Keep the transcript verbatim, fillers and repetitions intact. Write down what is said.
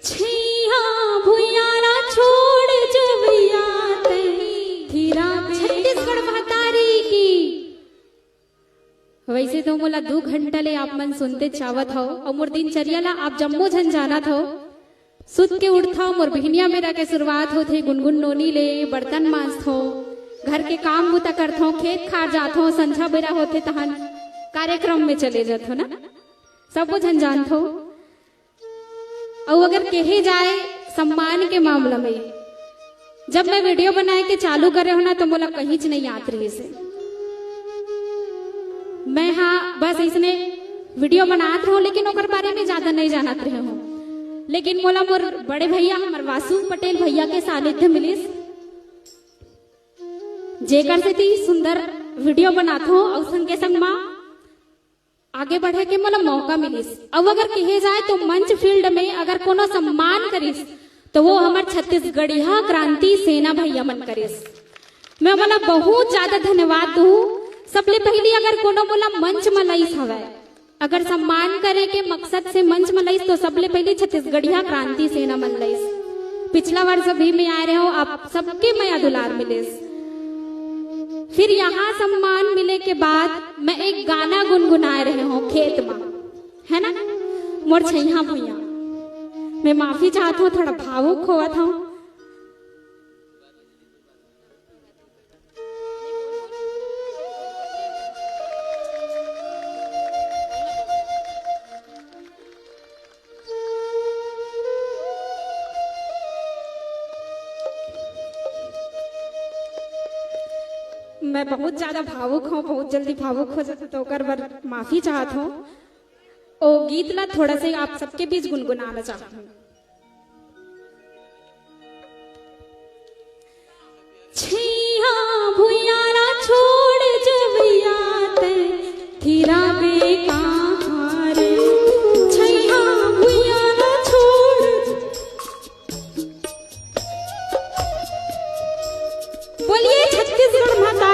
छैया भुइयां ला छोड़ जवैया तैं, फिरा छत्तीसगढ़ महतारी की। वैसे तो मोला दू घंटा ले आप मन सुनते चावत हव, अउ मोर दिनचर्या ला आप जम्मो झन जानत हव। सुत के उठथव, मोर बिहनिया बेरा के शुरुआत होथे गुनगुन नोनी ले, बर्तन मांजथव, घर के काम बूता करथव, खेत खार जाथव, संझा बेरा होथे तहन कार्यक्रम में चले जाथव ना, सबो झन जानथव। अउ अगर कहे जाए सम्मान के मामला में, जब मैं वीडियो बनाए के चालू करे हूं ना, तो मोला कहींच नहीं याद रहिस हे। मैं हा बस इसने वीडियो बनात रहूं, लेकिन ओकर बारे में ज्यादा नहीं जानत रहे हूं। लेकिन मोला मोर बड़े भैया, हमर वासु पटेल भैया के सानिध्य मिलिस, जेकर सेती सुंदर वीडियो बनात हूं अउ संगे संग मा आगे बढ़े के मोला मौका मिलिस। अउ अगर कहे जाए तो मंच फील्ड में अगर कोनो सम्मान करिस, तो वो हमर छत्तीसगढ़िया क्रांति सेना भैया मन करिस। मैं मोला बहुत ज्यादा धन्यवाद दूं। सबले पहली अगर कोनो मोला मंच म लाइस हवय, अगर सम्मान करे के मकसद से मंच म लाइस, तो सबले पहली छत्तीसगढ़िया क्रांति सेना मन लाइस। पिछला वर्ष भी मैं आए रहे हूं, आप सबके मया दुलार मिलिस। फिर यहाँ सम्मान मिले के बाद मैं एक गाना गुनगुनाए रहे हूं खेत मा, है ना, मोर छैया भुइयां। मैं माफी चाहत हूं, थोड़ा भावुक होवत हूं। मैं बहुत ज्यादा भावुक हूँ, बहुत जल्दी भावुक हो जाता, तो ओकर बर माफी चाहत हूँ। ओ गीत ला थोड़ा से आप सबके बीच गुनगुनाना चाहत हूँ। छैया भुइयां ला छोड़ जवैया तैं, फिरा बेकार। छैया भुइयां ला छोड़। बोलिए छत्तीसगढ़ माता